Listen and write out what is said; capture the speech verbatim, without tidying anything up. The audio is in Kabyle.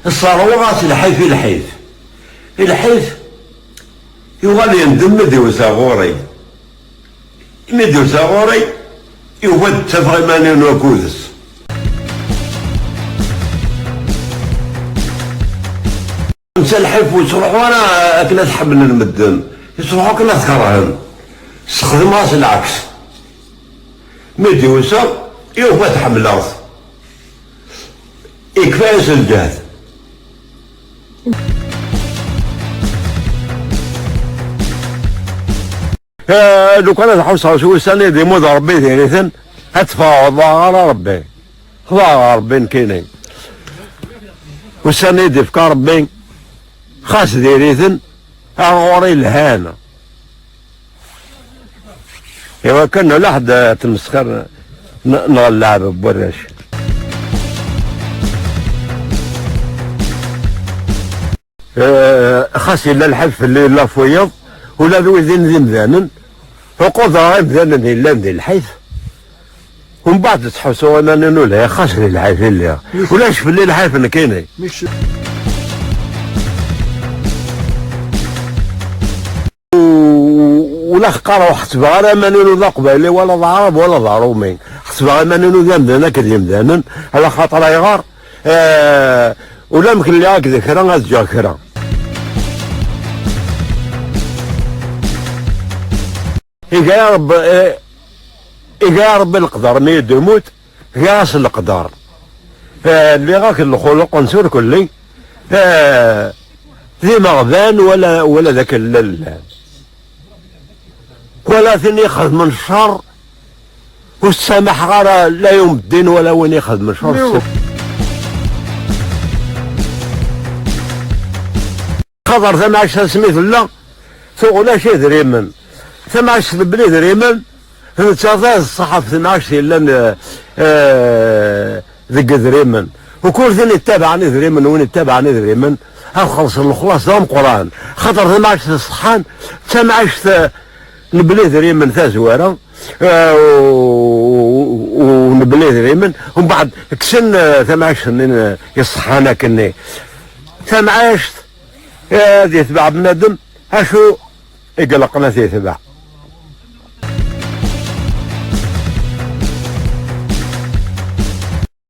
Sserwaɣ-as lḥif i lḥif. I lḥif, yuɣal yendem mi d-iwsa ɣur-i. Mi d-iwsa ɣur-i, yufa-d ttafeɣ iman-inu akked-s. Netta lḥif ur yettruḥu ara akken ad t-ḥemmlen medden, yettruḥu akken ad t-kerhen. Sexdmeɣ-as lɛeks. Mi d-iwsa, yufa-t ḥemmleɣ-t. Ikfa-yas lǧehd. Eh, lukan ad ḥusseɣ s wussan i d-imudd Rebbi diri-ten, ad teffɣeɣ ur ḍaɛeɣ ara Rebbi. Xḍaɛeɣ Rebbi nekkini. Ussan i d-ifka Rebbi, xas diri-ten, ar ɣur-i lhan. Iwakken ulaḥ d tmesxir n-, neɣ lleɛb n warrac. Eh, xas yella lḥif fell-i yella f wiyeḍ, ula d wid-in d imdanen, uqudeɣ imdanen yellan di lḥif. Umbeɛd ttḥussuɣ iman-inu lhiɣ xas di lḥif i lliɣ. Ulac fell-i lḥif nekkini. U-, ula qqareɣ ur ḥettbeɣ ara iman-inu d aqbayli wala d aɛrab wala d aṛumi. Ḥettbeɣ iman-inu d amdan akked yimdanen, ala xaṭer ayɣer, eh, ulamek lliɣ akked kra ad ǧǧeɣ kra. Iga-ya Rebbi, eh, iga-ya Rebbi leqder mi i d-immut, ga-as leqder. Eh, lliɣ akk lxuluq n surkelli, eh, d imeɣban wala, wala d akken llan. Wala tin ixedmen ccer, ur ssamaḥeɣ ara la i umeddin wala win ixedmen ccer. Xaṭer tamɛict asmi tella, tuɣ ulac idrimen. Tamɛict tebla idrimen, nettat d ṣṣeḥ ɣef temɛict yellan, eh, eh, deg idrimen. Ukul tin ittabaɛen idrimen, win ittabaɛen idrimen, ad xellṣen lexlaṣ d ameqqran. Xaṭer tamɛict iṣeḥḥan, d tamɛict, eh, nebla idrimen tazwara, eh, u, u, u nebla idrimen, umbeɛd kksen, eh, tamɛict-nni, eh, iṣeḥḥan akkenni. Tamɛict, eh, ad yetbeɛ bnadem, acu i ileqqen ad t-yetbeɛ?